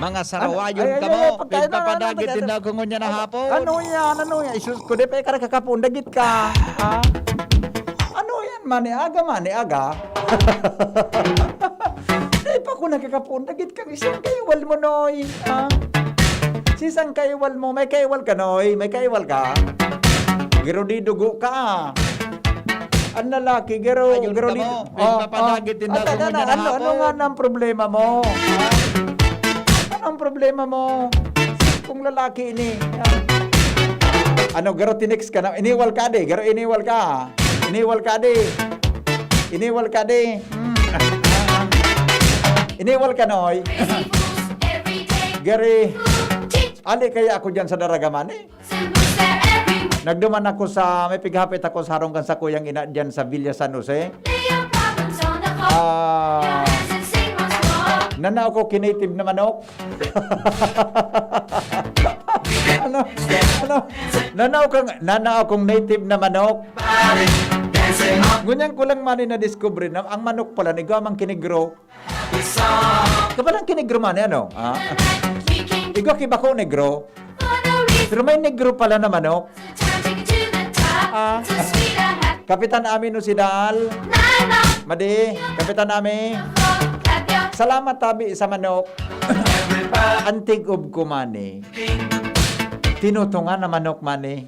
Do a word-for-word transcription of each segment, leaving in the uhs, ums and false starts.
Mga sarawayon kamo, pigpapadagit din daw ko ngunyan na hapon. Ano yan? Ano yan? Isus ko, di pa ka nakakapon, dagit ka. Ha? Ano yan, mani aga, mani aga? Di pa ko nakakapon, dagit ka. Isang kaiwal mo, Noy. Ha? Sisang kaiwal mo, may kaiwal ka, Noy. May kaiwal ka. Giro di dugo ka. Ang lalaki, giro, Ayun giro ka di mo. Oh, Pigpapadagit oh. din daw Ata ko na, ngunyan na ano, ano hapon. Nga nang problema mo? Ha? Anong problema mo? Kung lalaki ini. Ano, garo tinext ka na? Iniwal ka, di? Garo iniwal ka? Iniwal ka, di? Iniwal ka, di? Hmm. Iniwal ka, Noy? Gary, ali kaya ako dyan sa Daragamani? Nagduman ako sa, may pighapit ako sa harong kan sakuyang ina dyan sa Villa San Jose. Ah, nanao ko ki native na manok. Ano? Ano? Nanao kang, nanao kong native na manok. Ngunyan ko lang man na-discover na ang manok pala, igwa mang kinigro. Kapalang kinigro man, eh, ano? Ah? Igwa ki bako negro. Pero may negro pala na manok. Ah. Kapitan Ami no si Dal. Madi, Kapitan Ami. Salamat tabi sa manok. Antig ub ko mani. Tinutungan na manok mani.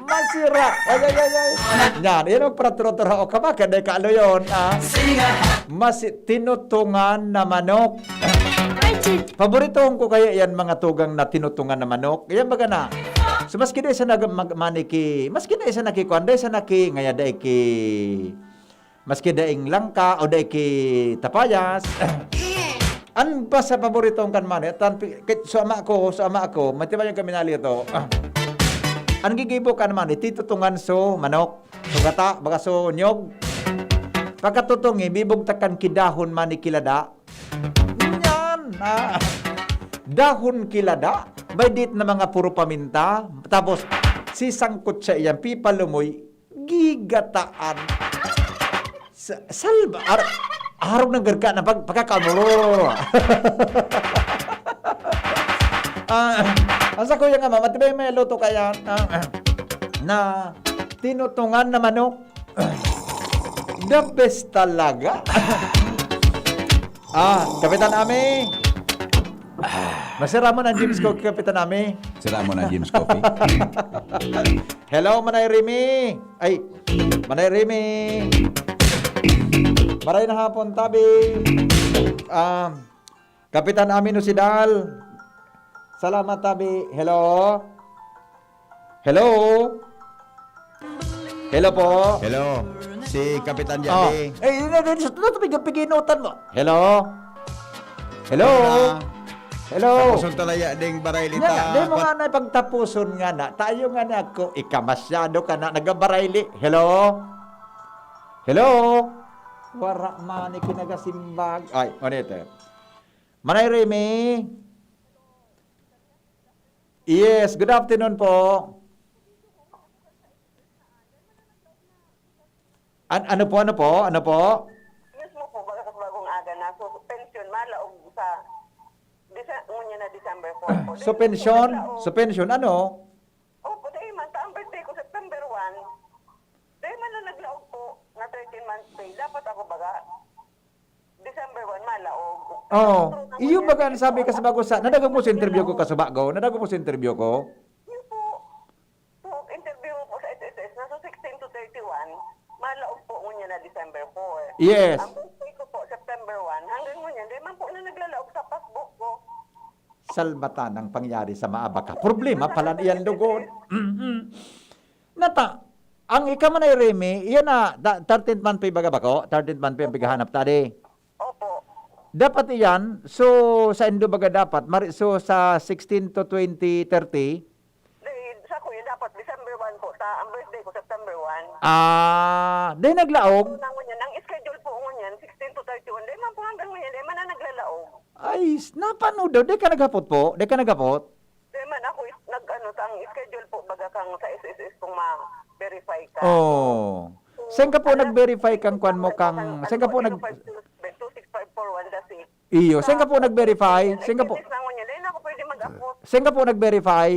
Masira. Ay, ay, ay, ay. Yan, yan ang pratro-tro. O, kama, kaya ka alo yun, ah. Masi-, tinutungan na manok. Paboritohon ko kaya yan, mga tugang na tinutungan na manok. Yan baga na. So, maski di sa nag-, mag-, maniki, maski di sa nakikuan, di sa naki, ngaya di ki, maski daing langka o dai ki tapayas. An basta paborito kan mani, tan pi-, kit-, so ama ko, so ama ko, matibay ang kaminali to. An gigibo kan mani, titutungan so manok, so gata, baga so nyog. Pagkatutungi, bibugtakan ki dahon mani kilada. Yan, ah. Dahon kilada, may dit na mga puro paminta, tapos sisangkot siya iyan, pipalumoy, gigataan. Sa, salba, ar-, arog ng garka na pag, pagkakamulo. Ah, ang sa kuya nga, mama, tibay may luto kaya, ah, na tinutungan na manok. The best talaga. Ah, Kapitan Ami. Masira mo ng James Coke, Kapitan Ami. Sira mo ng James Coffee. Hello, Manay Remy. Ay, Manay Remy. Maray na hapon, tabi. Um, Kapitan Amin Osidal. Salamat, tabi. Hello? Hello? Hello po? Hello? Si Kapitan Oh. Yadi. Eh, yun na, yun, sa tulo, pig-, piginutan mo. Hello? Hello? Hello? Hello? Tapos ang talaya ding baray Yan lita. na, di mo Pat- nga na ipagtapuson nga na. Tayo nga na ako, ikamasyado ka na, nagabarayli. Hello? Hello? Wara man, ikinagasimbag. Ay, ano ito? Manay Remy? Yes, good afternoon po. An-, ano po, ano po, ano po? Mismo po, baga sa bagong aga na. So, pension, malaog sa Dece-, ngunyan na December four po. So, Then, pension? naglaog. So, pension, ano? Opo, dahil man, sa ang birthday ko, September one. Dahil man na naglaog po, na thirteen months pay, dapat ako baga, December one, malaog. Oo. Pero Iyo ngunyan, baga ang sabi ka sa bago sa, nadago mo sa interview ko, kasubago? Nadago mo sa interview ko? Yun po. So, interview mo po sa S S S, nasa sixteen to thirty-one, malaog po ngunyan na December four. Yes. Ang birthday ko po, September one, hanggang ngunyan, di man po na naglalaog sa passbook ko. Salbatan ang pangyari sa maabaka. Problema pala niyan, lugod. Mm-mm. Nata, ang ika man ay Remy, iyan na, da-, thirteenth month pay baga bako? Thirteenth month pay ang pighahanap ta, di? Opo. Dapat iyan, so, sa Indo baga dapat, mari-, so, sa sixteen to twenty, thirty? Di, sa ko yun, dapat December one po. Ta, ang birthday ko, September one. Ah, di naglaog? So, na ngunyan, ang schedule po ngunyan, sixteen to thirty-one. Di man po hanggang ngunyan, di man na naglalaog. Ay, s-, napano daw? Di ka naghapot po? Di ka naghapot? Di man ako is-, nag-ano, ang schedule po, baga kang sa S S S kung ma-verify ka. Oh. So, Saan ka po ang nag-verify kang kwan mo, ang kang, ang saan ka po nag- two six five four one the six. Iyo, saan ka po nag-verify? Saan ka po, S S S na ngunyan. Dahil ako pwede mag-abot. Saan ka po nag-verify?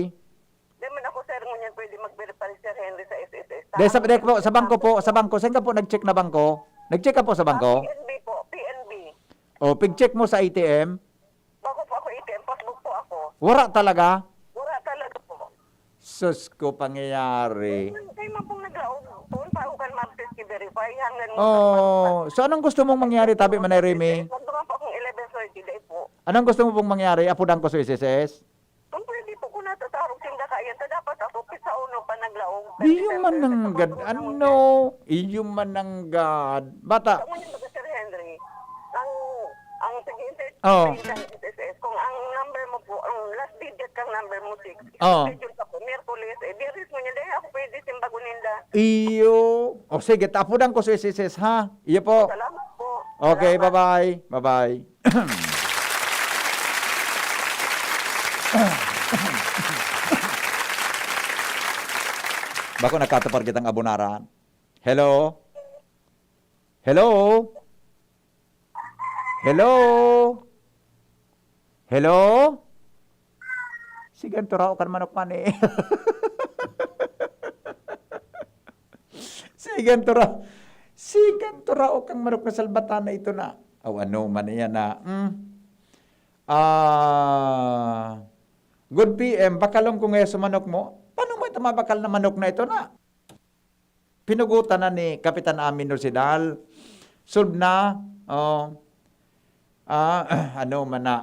Di man ako, sir, ngunyan pwede mag-verify, Sir Henry, sa S S S. Dahil sa, dahil po, sa bangko po, sa bangko, saan ka po nag-check na bangko? Nag-check ka po sa bangko? Ah, P N B po, P N B. O, pig-check mo sa A T M? Bago po ako A T M, passbook po ako. Wala talaga? Wala talaga po. Sus ko, pangyayari. Kaya man pong naglaog, doon pa ako kan Martes i-verify, hanggang Oh, so anong gusto mong mangyari, tabi, Manay Remy? Nandun po akong eleven thirty, dai po. Anong gusto mo pong mangyari? Apudan ko sa S S S? Kung pwede po, kung natatarog sinda kaiyan, ta dapat ako, pizza uno pa naglaog. Iyo man nanggad, ano? Iyo man nanggad. Bata. Sa ngunyan baga, Sir Henry, ang, ang pag-i-entertain Oo. Sa S S S, kung ang number mo po, ang last digit kang number mo, six, Oo. Schedule ka po, Miyerkules, eh, Biyernes ngunyan, dai ako pwede simbagon ninda. Iyo. O sige, tapudan ko sa S S S, ha? Iyo po. Salamat po. Okay, Salamat. Bye-bye. Bye-bye. Bako nakatapar kitang abonaran. Hello? Hello? Hello? Hello? Sige, ang turao kan manok man eh. Sige, ang tura-, sige, ang turao kang manok na salbatan na ito na. O ano man iyan na. Hmm. Ah, good P M, bakalon ko ngayon sa manok mo. Paano mo ito mabakal na manok na ito na? Pinugutan na ni Kapitan Amin Rosedal. Solve na. Oh. Ah, ano man na.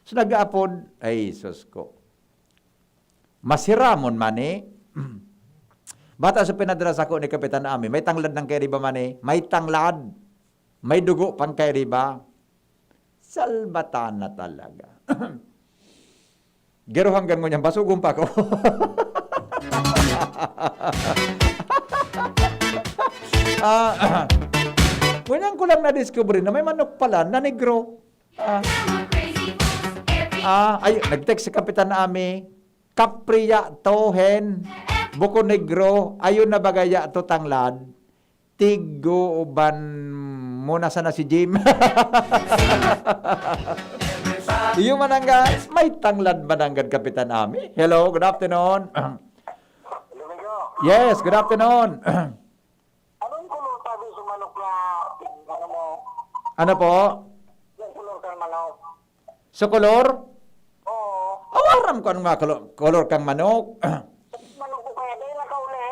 So, nag-aapod. Ay, sus ko. Masiramon man eh. Bata sa pinadara sako ni Kapitan Ami, may tanglad nang kairiba man eh. May tanglad. May dugo pang kairiba. Salbatan na talaga. Gero hanggang ngunyan, basugon pa ako. Ah, ngunyan ko lang na-discover na may manok pala na negro. Ah. Ah, ay, nag-text si Kapitan Ami, "Kapri ya to, Hen. Bukon negro, ayun na bagay ya to tanglad. Tigguban mo na sana si Jim." Iyo mananggad, may tanglad mananggad, Kapitan Ami. Hello, good afternoon. Domingo, Yes, good afternoon. Anong kulor sabi sa manok na, ano mo? Ano po? Yung kulor kan manok. Sa kolor? Oo. Awaram ko anong mga kolor, kolor kang manok. Manok ko kaya, dahil nakauli.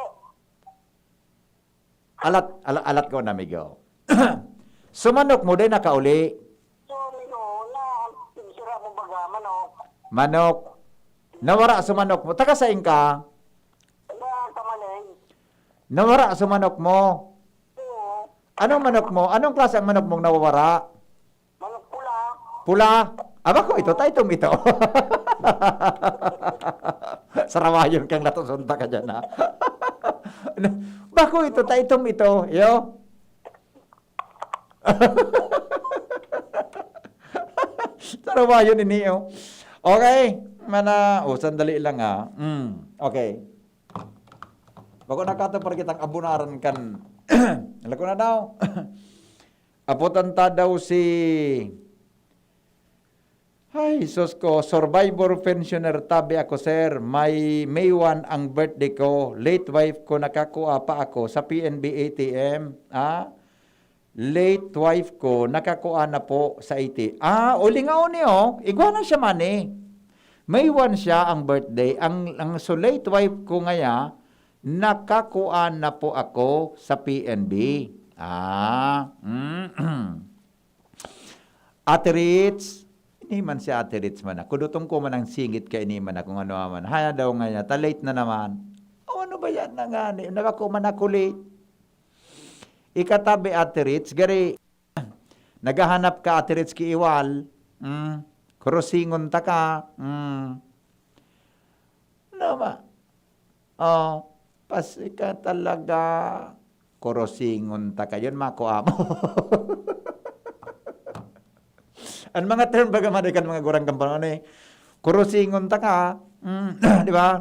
Alat, ala-, alat ko na, amigo. So, manok mo, dai nakauli? So, amigo, na, sira mo baga, manok. Manok. Nawara sa manok mo. Taga sain ka? Taga Kamaling. Nawara sa manok mo? Oo. Anong manok mo? Anong klase ang manok mong nawawara? Manok pula. Pula? Ah, bako ito, ta itom ito. Sarawayon kang latos unta ka dyan, ha? Bako ito, ta itom ito. Yo? Sarawayon ini, oh. Okay. Mana, oh, sandali lang, ha. Mm, okay. Bako nakatapar kitang abunaran kan, lako na daw. Apotan ta daw si, ay, sus ko, survivor pensioner tabi ako, sir. May, May one ang birthday ko. Late wife ko, nakakua pa ako sa P N B A T M. Ah? Late wife ko, nakakua na po sa A T M. Ah, ulingaon niyo. Igwa na siya, mani. May one siya ang birthday. Ang, ang so late wife ko ngaya, nakakua na po ako sa P N B. Ah, mm. Ate Ritz, ini man si Ate Ritz man na. Kudutong ko man ang singit ka ini man na kung ano man. Haya daw nga niya, ta late na naman. O, ano ba yan na nga ni? Nabako man ako late. Ikatabi, Ate Ritz, gari, naghahanap ka, Ate Ritz, ki Iwal. Mm. Kurusingon ta ka. Mm. Ano ba? Oh, pasi ka talaga. Kurusingon ta ka. Yun, makua mo. Ang mga term, baga man, kan mga gurang kan panahon eh. Kurusingon ta ka. Mm, di ba?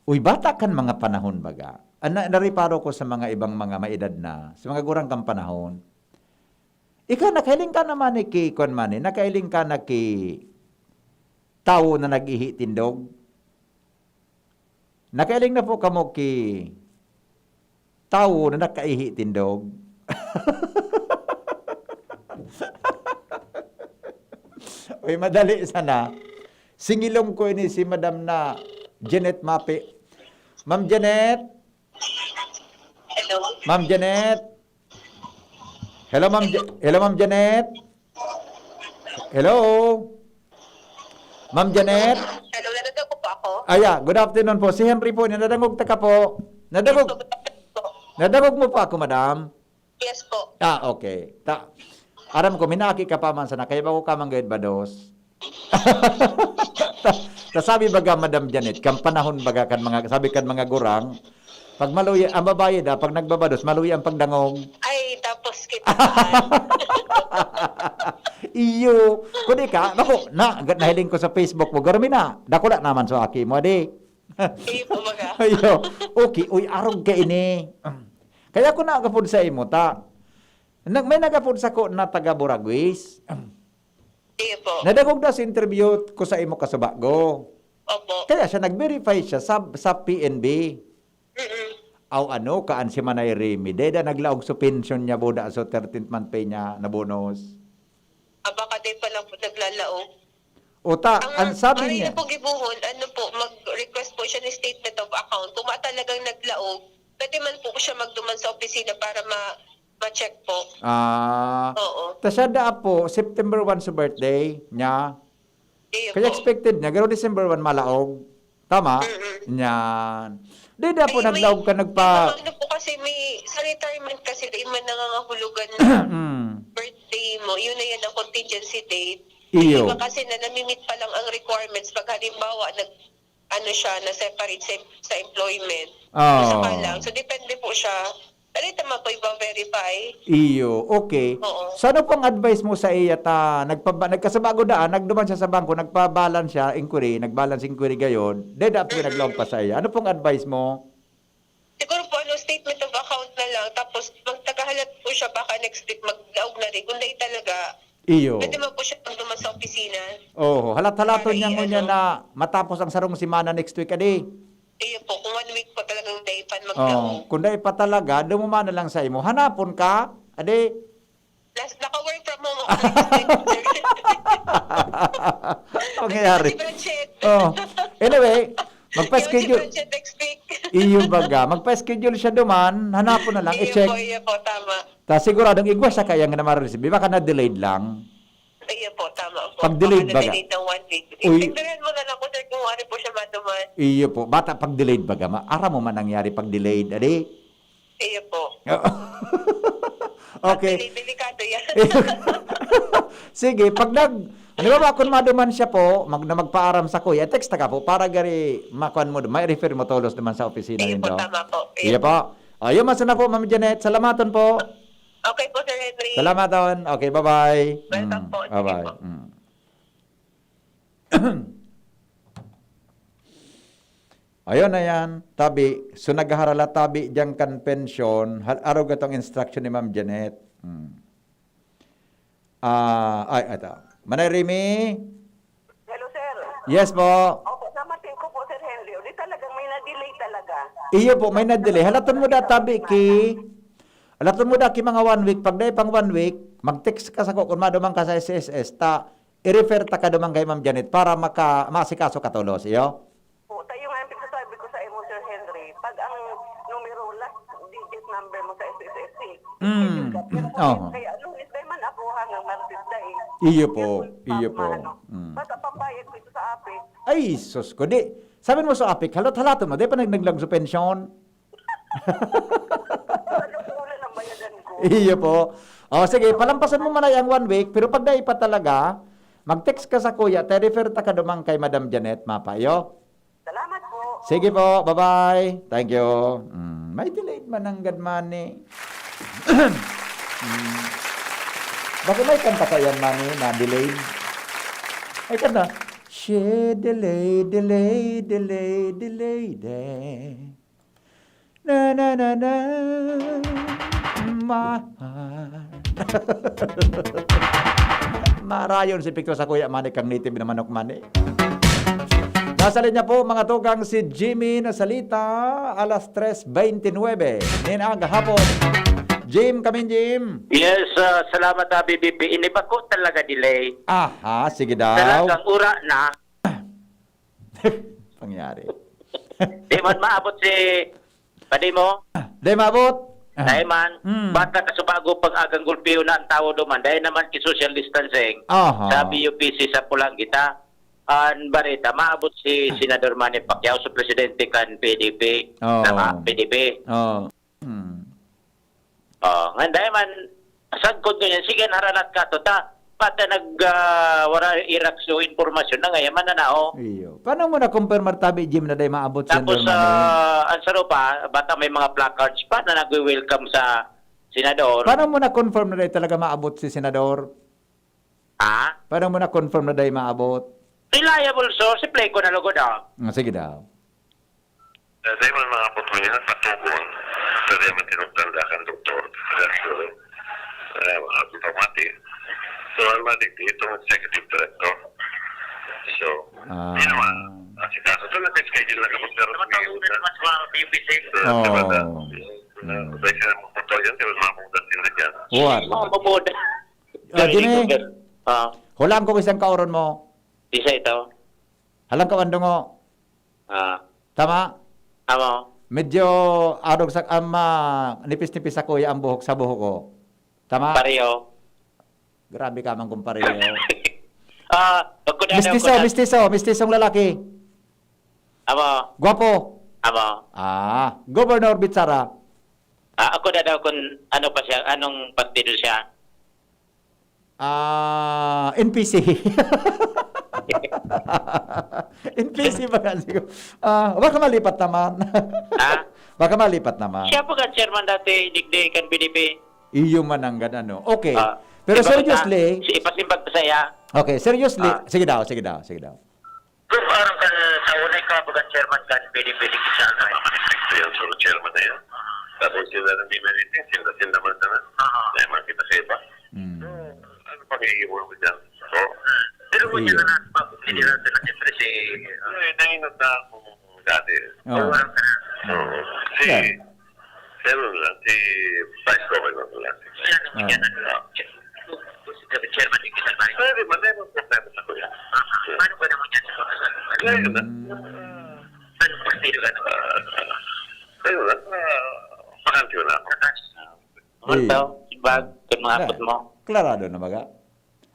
Uy, bata kan mga panahon, baga. Ang na-, nariparo ko sa mga ibang mga maedad na, sa mga gurang kan panahon, Ika, nakahiling ka naman ni ki, kwan man eh, nakahiling ka na ki tawo na nag-ihi tindog? Nakahiling na po kamo ki tawo na nakaihi tindog? Uy, madali sana. Singilong ko ini si Madam na Janet Mapi. Ma'am Janet? Hello. Ma'am Janet? Hello, Ma'am Ja-, hello, Ma'am Janet? Hello? Ma'am Janet? Hello, narinig po ako? Ah, yeah. Good afternoon po. Si Henry po, nadadangog ta ka po. Nadangog, Yes po, good afternoon po. Nadangog mo po ako, madam? Yes po. Ah, okay. Ta-, aram ko, minaki ka pa man sana, kaya bako ka man gayud bados. Ta-, ta sabi baga, Madam Janet, kan panahon baga kan mga, sabi kan mga gurang, pag maluya, ang babayi da, pag nagbabados, maluya ang pagdangog. Ay, tapos kita. Iyo. Kundi ka, naku, na, nahiling ko sa Facebook mo, garmi na. Dakula naman sa aki mo, adi. Iyo po, baga. Iyo. Okay, uy, arog ka ini. Kaya ko nagapod sa imo, ta. Nag-, may nagapod sako na taga Buraguis. Iyo po. Nadangog na sa interview ko sa imo kasubago. Opo. Kaya siya, nag-verify siya sa, sa P N B. Mm-mm. Aw, ano, kaan si Manay Remy? Deda naglaog sa pensyon niya, buda, so thirteenth month pay niya na bonus. Ah, baka di pa lang po naglalaog. O ta, Ang, ang sabi ang niya, na pong gibuhon, ano po, mag-request po siya ng statement of account. Kung talagang naglaog, pwede man po siya magduman sa opisina para ma-, ma-check po. Ah, Oo. Ta siya daa po, September one sa birthday niya. Iyo Kaya po. Expected niya, pero December one malaog. Tama? Mm-mm. Yan. Di na po Ay, may, naglaog ka, nagpa- may mga ano po kasi, may, sa retirement kasi, di man nangangahulugan na Mm. birthday mo. Yun na yan ang contingency date. Iyo. Yung iba kasi na namimit pa lang ang requirements pag halimbawa, nag, ano siya, na-separate sa, sa employment. Oo. Isa ka lang. So, depende po siya. Dali tama po iba-verify. Iyo, okay. Oo. So, ano pong advice mo sa iya ta nagpaba-, nagkasabago daan, nagduman siya sa bangko, nagpa-balance siya, inquiry, nag-balance inquiry gayon, deda po Mm-mm. naglaog pa sa iya. Ano pong advice mo? Siguro po, ano, statement of account na lang, tapos magtagahalat po siya, baka next week maglaog na rin. Kung dahil talaga, Iyo. Pwede man po siya magduman sa opisina. Oo, halat-halaton Para niya ngunyan i-ano. na matapos ang sarong semana next week, adi. Iyo po, kung one week po talagang daipan maglaog. Oo, kung dai pa talaga, dumuman na lang sa imo. Hanapon ka, adi. Nas-, naka-work from home ako next week, sir. Pangyayari. Nag-budget. Oh. Anyway, magpa-schedule. Nag-budget next week. Iyo baga, magpa-schedule siya duman, hanapon na lang, Iyo i-check. po, iyo po, tama. Ta siguradong igwa siya kaya nga na ma-receive. Baka na-delayed lang. Iyo po, tama po. Pag delayed Baka baga. na-delayed ng one week. Uy. Tignan mo na lang po, sir, kung ano po siya maduman. Iyo po. Bata pag delayed baga, ma-, aram mo man nangyari pag delayed, adi? Iyo po. Oo. Okay. Deli-, delikado yan. Sige, pag nag-, ano ba, kung maduman siya po, mag-, na magpaaram sa kuya, text ka po, para gari, makuan mo, ma-refer mo tolos naman sa opisina Iyo nindo. po, tama po. Iyo Iyo po. po. Ayun, masa na po, Ma'am Janet. Salamaton po. Okay po, Sir Henry. Salamaton. Okay, bye-bye. Welcome Mm, po. Sige bye-bye. po. Mm. Ayun na yan, tabi. So, naghaharala tabi diyan kan pensyon. Hal-, arog itong instruction ni Ma'am Janet. Mm. Ah, ay, ito. Manay Remy? Hello, sir. Yes po. Opo, namating ko po, Sir Henry. O, di talagang may na-delay talaga. Iyo po, may na-delay. Halaton mo da, tabi ki, halaton mo da ki mga one week. Pag dai pang one week, mag-text ka sa ko kung maduman ka sa S S S, ta, i-refer ta ka duman kay Ma'am Janet para maka-, maasikaso ka tolos, iyo? Po, tayo nga ang pinagsasabi ko sa imo, Sir Henry. Pag ang numero, last digit number mo sa S S S C, Mm. schedule ka. Pero kung Oho. kaya, Lunes, dai man ako hanggang Martes, dai. Iyo po, Yun, iyo po. ano. Mm. Basta pambayad ko ito sa apik. Ay, sus ko. Di, sabi mo sa apik, halot-halaton mo, di pa nag-, naglag sa pensyon? Ano po ulit ang bayadan ko? Iyo po. O, sige, palampasan mo man ay ang one week, pero pag dai pa talaga, mag-text ka sa kuya, te-refer ta ka duman kay Madam Janet Mapa, iyo? Salamat po. Sige po, bye-bye. Thank you. Mm, may delayed man nanggad money. Mm. Baka may kanta ka yan, money, na delayed? May kanta. She delay, delay, delay, delay, day. Na, na, na, na, my heart. Marayon si Picto sa Kuya Manny kang native na manok, Manny. Nasa linya po, mga tugang, si Jimmy na salita, alas tres veintinuebe nin aga hapon. Jim, kami, Jim. Yes, ah, salamat, ah, B B P. Ini bako talaga delay. Aha, sige daw. Talagang ura na. Pangyari. Di man maabot si padi mo. Di maabot. Ah. Dai man. Mm. Bata ka sa bago pang agang gulpiyo na ang tawo duman. Dahil naman ki social distancing Aha. sa B U P C sa Pulang kita. An bareta, maabot si Senador Manny Pacquiao, sa presidente kan P D P. Oo. Tama, P D P. Oo. Hmm. Oh, nga dai man, sagkod ko niya, sige, haralat ka to, ta, pati nag, ah, wala irak so impormasyon na ngayon, mananao. Iyo. Paano mo na-confirm, Martabi, Jim, na dai maabot si Tapos, Senador Manny? ah, ang sarupa, bata may mga placards pa na nagwe-welcome sa senador. Paano mo na-confirm na dai talaga maabot si Senador? Ha? Paano mo na-confirm na dai maabot? Reliable source, i-play ko na lugod, ah. Ah, sige daw. Eh, dai man maabot mo niya, patugon. Pero dai man tinugtanda kan doktor. Pero, eh, mga pagpamati. So, ang madigdi, itong executive director. So, Ah. yun naman. Ang si kaso, so, nag-schedule na kapag pero Mataon na naman sa mga P U P C. Oo. Diba na? Mm. Dahil sila magpunta yan, di ba, mga budas sila dyan. What? Mga mabuda. Ah, Jimmy. Ah. Hulaan ko isang kaoron mo. Isa ito. Halang ka, Wandongo. Ah. Tama? Tama. Medyo arog sa, um, ah, nipis-nipis sa kuya ang buhok sa buhok ko. Tama? Pareho. Grabe ka man kung pareho. Ah, ako na daw Mistiso, ko na mistiso, mistisong lalaki. Amo. Gwapo. Amo. Ah, Governor Bitsara. Ah, ako na daw kung ano pa siya, anong partido siya. Ah, N P C. N P C ba nga siguro? Ah, baka malipat naman. Ha? Baka malipat naman. Siya po ka chairman dati, digdi kan P D P. Iyo man ang ganun, no? Okay. Ah, Pero iba seriously, sa, si ipasimbag pa sa iya. Okay, seriously, Ah. sige daw, sige daw, sige daw. Kung parang kan sa unay ka, baga chairman kan P D P, di siya, ano, eh. Mamanifesto yan, solo chairman na yan. Tapos sila nang di meeting, sila, sila naman sana. Aha. Kaya man kita sa iba. Mm. So, ano pang iiwan mo dyan? So, Pero mo Iyo. niya na nasa pag-, hindi na sila, siyempre si, ah, Eh, nainot na ako dati. Oo. Parang ka na. Oo. Si, Yeah. si ano na lang, si Vice Governor na lang. Yan ang Ah. yan ang, ah, si Chairman, hindi na tayo. Pwede man, may mga problema sa kuya. Ah, paano ba naman yan sa mga Ngayon na. Mm. Anong partido ka na? Ah, ayun na. Ah, bakante na ako. Natas. Ano Hey. daw? Simbag, kung mga Na, apot mo. klarado na baga.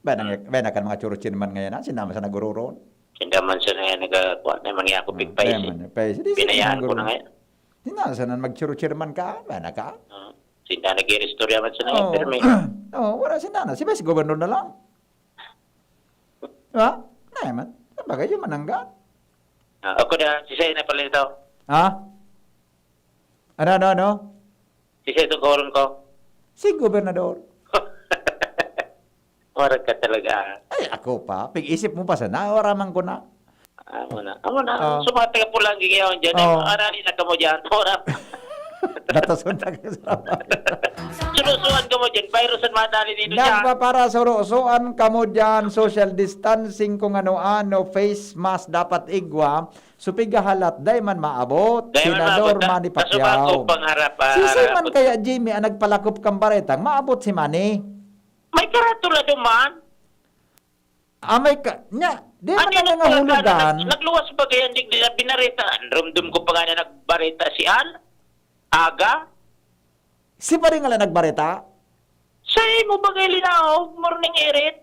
Ba, nang, Hmm. ba, na kan mga churro chairman ngayon, ha? Sinama sa nagururo. Sinda man sa na nagkakuha na, mangya ako Hmm, pigpay, kaya si man, pay, si, di, si, Binayaan ko nagururo. na ngayon. Sinama sa nang mag-churro chairman ka, ba na ka? Hmm. Sinda nag-iristorya man sa na, Oh. pero may Oh, wala sinda na. Si Vice Governor na lang. Di ba? Naman. Sabagay, yung manangga. Ah, ako na, si Shay na pala ito. Ha? Ano, ano, ano? Si Shay itong kaoron ko. Si Gobernador. Warag ka talaga, ah. Ay, ako pa. Pag-isip mo pa sana, wala man ko na. Amo na. Amo na. Oh. So, mga taga Pulang, gigayawan dyan, eh, Oh. arali na kamo dyan. Wala. Natason na kayo sa Surusuan kamo dyan. Virus ang madali dito siya. Nagpaparasurusuan kamo dyan. Social distancing, kung ano-ano. Face mask dapat igwa. So, pigahalat, dai man maabot. Dai man Senador maabot, ah. Manny Kaso ba Pacquiao. ako pangharap, ah, Sisay harap man ako. kaya, Jimmy, ang nagpalakop kang baretang maabot si Manny? May karatula duman. Ah, may ka-, nya, di Ano man yung na nangahulugan. nag-, nagluwas pa kaya, hindi nila binarita? Rumdum ko pa nga na nagbarita si Al. Aga. Si Paring Al nagbarita? Sa imo bagay, Linaw, morning, Erit.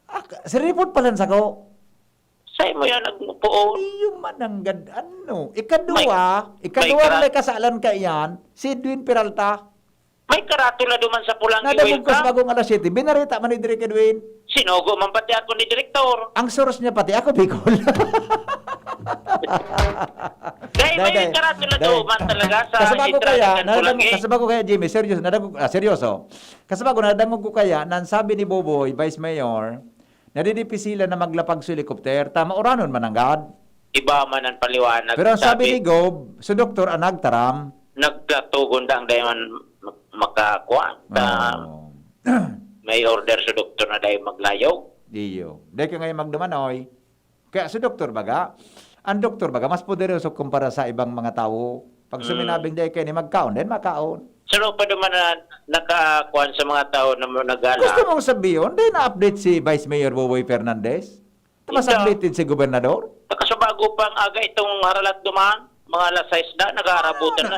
Ah, ka-, si report pala sa ko. Sa imo yan, nagpuon. Iyo man ang gad-, ano. Ikaduwa, May, ikaduwa may kara- may kasalan ka iyan, si Edwin Peralta. May karatula duman sa Pulang Nadangog ko sa Iwenta. Bagong Alas Siyete. Binarita man ni Direk Edwin. Sinugo man pati ako ni Direktor. Ang source niya pati ako, Bicol. Dahil may Dahil, karatula dahil, duman talaga sa kasabago entrada kaya, ng nadangog, Pulang, eh. kasabago kaya, Jimmy, seryoso, nadangog, ah, seryoso. Kasabago, nadangog ko kaya, na ang sabi ni Boboy, Vice Mayor, nadidipisilan na maglapag sa helicopter, tama, uranon mananggad. Iba man ang paliwanag. Pero ang sabi Sabi ni Gob, so doktor ang nagtaram. Nagkatugon da ang dayon, makakuan ta Oh. may order sa doktor na dai maglayog. Iyo. Dai ka ngayon magduman, oy. Kaya sa doktor baga, ang doktor baga, mas poderoso kumpara sa ibang mga tawo. Pag Mm. suminabing dai kayo ni magkaon, then makaon. Saro pa duman na nakakuan sa mga tao na mo nagala. Gusto mong sabihin, dai na-update si Vice Mayor Boboy Fernandez? Mas Ito. Updated si gobernador? Nakasubago pang aga itong haralat duman, mga alas sais na, nag-aarabutan na.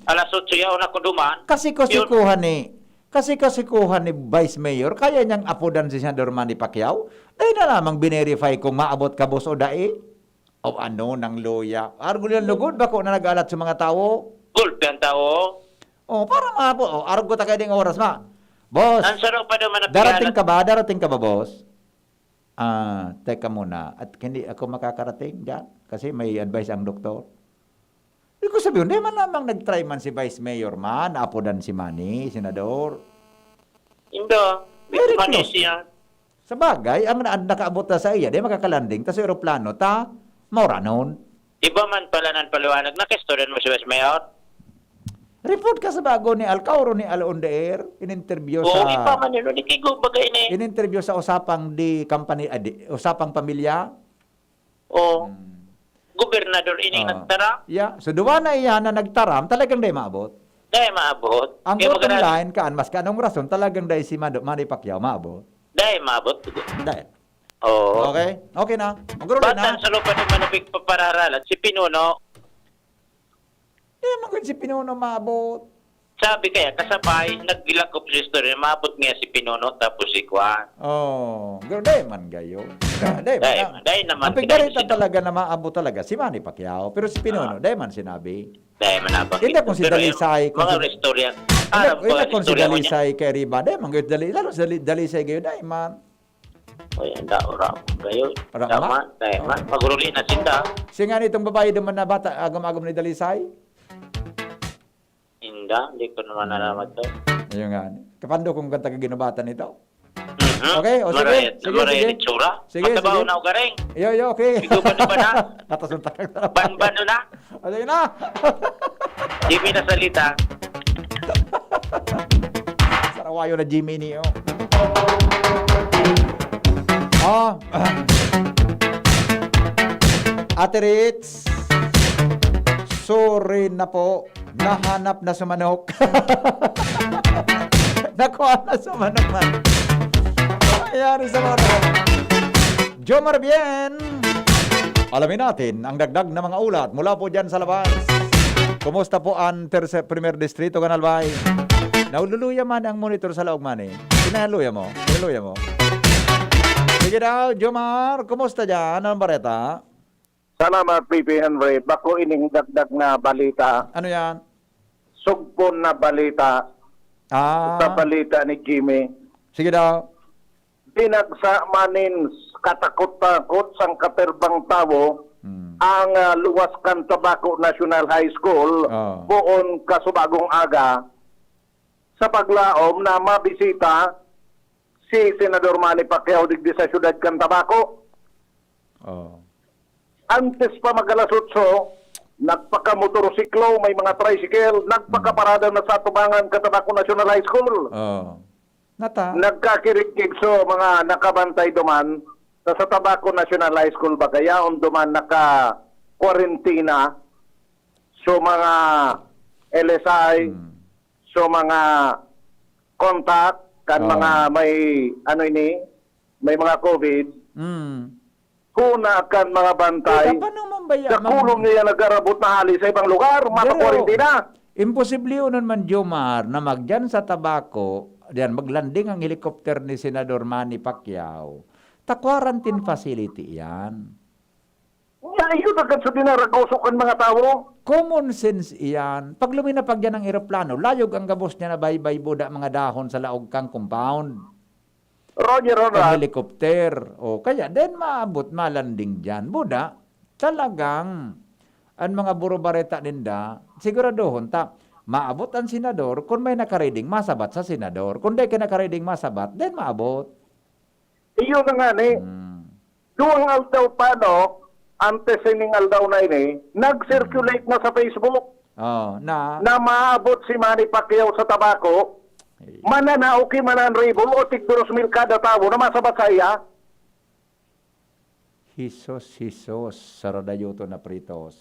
Alas otso yaon ako duman. Kasi kasikuhan ni kasi kasikuhan ni Vice Mayor, kaya niyang apodan si Senador Manny Pacquiao. Dahil na lamang binerify kung maabot ka, boss, o dai. O ano nang luya. Argo niyang lugod, bako na nag-alat sa mga tao. Gulpi ang tao. O, para maabot. O, argo ta kayo ding oras, ma. Boss, Ang sarap pa naman na darating pigalat. ka ba? Darating ka ba, boss? Ah, teka muna. At hindi ako makakarating dyan kasi may advice ang doktor. Ibig ko sabihin, di man lamang nag-try man si Vice Mayor man, naapodan si Manny, senador. Indo. Very Manny close. Siya. Sa bagay, ang, ang nakaabot na sa iya, di makakalanding, tas eroplano, ta, mauranon. Iba man pala ng paliwanag. Nakistoryan mo si Vice Mayor? Report ka sa bago ni Alcauro ni Al on the Air, in-interview Oo, sa iba man yun. Hindi ko bagay ni. In-interview sa usapang di company, ah, di, usapang pamilya. Oo. Hmm. Gobernador ini Ah. nagtara. Yeah. So, duwa na iyan na nagtaram, talagang di maabot. Dahil maabot. Ang Kaya bottom magara- line, kaan mas kanong rason, talagang dahil si Mado, Manny Pacquiao, maabot. Dahil maabot. Dahil. Oo. Okay? Okay na. Magkaroon na. Batan sa lupa naman na pagpapararalat, si Pinuno, Di man gud si Pinuno maabot. sabi kaya, kasabay, naglakop sa istorya, maabot nga si Pinuno, tapos si Kwan. Oh, pero di man gayo. Di man. Dahil, na- dahil naman, Ang pigbarita dahil talaga na maabot talaga si Manny Pacquiao, pero si Pinuno, di man sinabi. Dahil man abang. Hindi kung si Pero Dalisay, yung kung mga si- istorya, Hindi, alam ko, hindi kung si istorya mo niya. Dalisay kay Riba, di man gayo Dalisay, lalo si Dali- Dalisay gayo, di man. Ay, ang dao ra. Gayo. Para Tama, ma- tama. Magruli na sinda. Siya nga nitong babae naman na bata, agom-agom ni Dalisay. Inda, hindi ko naman nalaman to. Ayun nga. Kapando kung kanta ka ginubatan nito. Mhm. Okay, o sige, Marayat, sige, marayat sige. itsura. Sige, Matabaw sige. na o garing. Iyo, iyo, okay. Ikaw ba, ba na? Natasuntakan na. Banban na. O, sige na. Di mi nasalita. Sarawayo na Jimmy niyo. Oh. Ate Ritz. Sorry na po. Nahanap na sa manok. Nakuha na sa manok man. Nangyari sa manok. Jomar Bien. Alamin natin ang dagdag na mga ulat mula po dyan sa labas. Kumusta po ang terse, primer distrito, Kanalbay? Naululuya man ang monitor sa laog man eh. Pinaluya mo. Pinaluya mo. Sige daw, Jomar. Kumusta dyan? Anong bareta? Salamat, P P Henry. Bako ining dagdag na balita. Ano yan? Sugpon na balita Ah, sa balita ni Jimmy. Sige daw. Dinagsa manin katakot-takot sang katerbang tawo Hmm. ang ah, luwas kan Tabaco National High School Oh. poon kasubagong aga. Sa paglaom na mabisita si Senador Manny Pacquiao digdi sa siyudad kan Tabaco. Oh. Antes pa mag alas otso, nagpakamotorsiklo, may mga tricycle, nagpakaparada na sa atubangan kan Tabaco National High School. Oh. Nata. Nagkakirigkig so mga nakabantay duman sa, sa Tabaco National High School, bagayaon duman naka-quarantina. So mga L S I, Hmm. so mga contact kan Oh. mga may ano ini, may mga COVID. Hmm. Huna kan mga bantay. Teka, paano man ba yan? Sa kulong niya nagarabot na hali sa ibang lugar, Pero, mapakwarantina. Imposible yun man, Jomar, na magdyan sa Tabaco, diyan, maglanding ang helicopter ni Senador Manny Pacquiao. Ta quarantine facility yan. Nga, yun agad sa dinaragoso kan mga tawo. Common sense iyan. Pag luminapag yan ang eroplano, layog ang gabos niya na baybay buda mga dahon sa laog kang compound. Roger, Ang Ronald. Helicopter. O kaya, then maabot, malanding dyan. Buda, talagang, ang mga burubareta ninda, siguraduhon ta, maabot ang senador, kung may nakariding, masabat sa senador. Kung di ka nakariding, masabat, then maabot. Iyon na nga ni. Hmm. Duwang aldaw pa, no? Antes ining aldaw na ini, nag-circulate na sa Facebook. Oh, na na maabot si Manny Pacquiao sa Tabaco, Eh. mananao ki manan ribo o tig dos mil kada tawo na masabat sa iya. Hisos, hisos, saradayoto na pritos.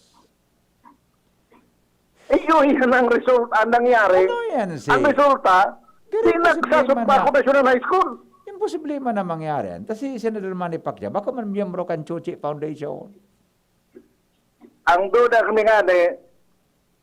Iyo, iyan ang result, ang nangyari. Ano yan, si? Ang resulta, Pero imposible man pinagsasumpa na. Ko National High School. Imposible man na mangyari yan. Kasi si Senador Manny Pacquiao, baka man miyembro kan Chuchi Foundation. Ang duda kami nga ni,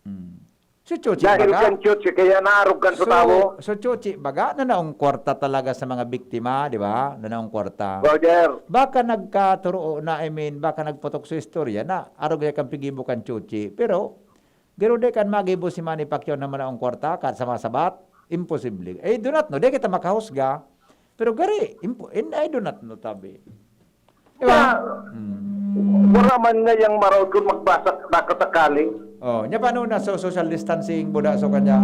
Hmm. So, Chuchi, dahil baga? Kan Chuchi, kaya naarog kan So, sa tawo. So, Chuchi, baga, nanaong kwarta talaga sa mga biktima, di ba? Nanaong kwarta. Roger, Baka nagkaturo na, I mean, baka nagputok sa istorya na arog niya kan pigibo kan Chuchi. Pero, garo di kan magibo si Manny Pacquiao na manaong kwarta, kahit sa mga sabat, imposible. Eh, do not know, di kita makahusga. Pero gari, impo, and I do not know, tabi. Di ba? na wala man ngayang maraot kung magbasa nakasakali. Oh, nya paano na so social distancing, buda so kanya?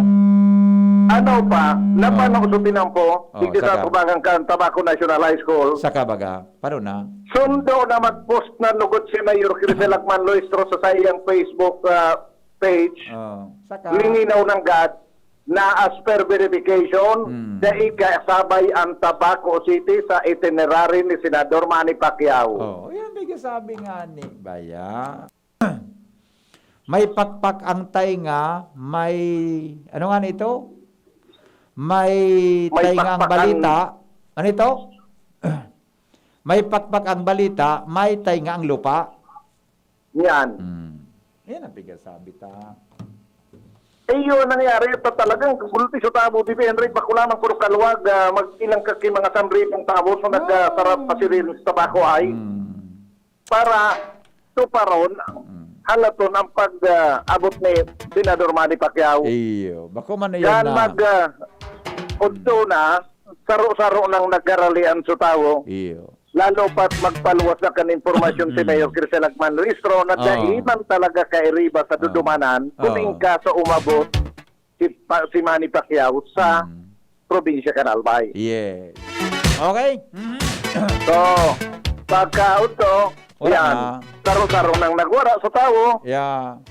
Ano pa, napano ko sa tinampo, Oh, hindi sa saka. Tubangan kan Tabaco National High School. Saka baga, paano na? Sundo na mag-post na lugod si Mayor Crisel Agman Luistro sa sayang Facebook ah, page. Oh, saka. Lininaw ng God na as per verification, Hmm. dai kasabay ang Tabaco City sa itinerary ni Senador Manny Pacquiao. Oh, yan may kasabi nga ni Baya. May pakpak ang tainga, may ano nga nito? May, May tainga ang pakpak ang balita. Ano ito? May pakpak ang balita, may tainga ang lupa. Yan. Hmm. Yan ang pigasabi ta. Eh, yun ang nangyari. Ito talagang gulpi sa tabo, di ba, Henry? Bakulaman puro kaluwag, ah, mag-ilang kaki mga sanripong tabo sa nagsarap pa si Rilis Tabaco ay Hmm. para tuparon, halaton ang pag-abot ni Senador Manny Pacquiao. Iyo. Bako man na yan Yan na. mag, ah, udto na, saro-saro nang nagaralian sa tao. Iyo. Lalo pat magpaluwas na kan impormasyon si Mm. Mayor Crisel Agman Luistro na Oo. dai man talaga kairiba sa Oo. dudumanan kung Oo. ingka sa umabot si, pa, si Manny Pacquiao sa Mm. probinsya kan Albay. Yes. Okay? Mhm. So, pagkaudto, Wala yan, na. saro-saro nang nagwara sa tao, Yeah.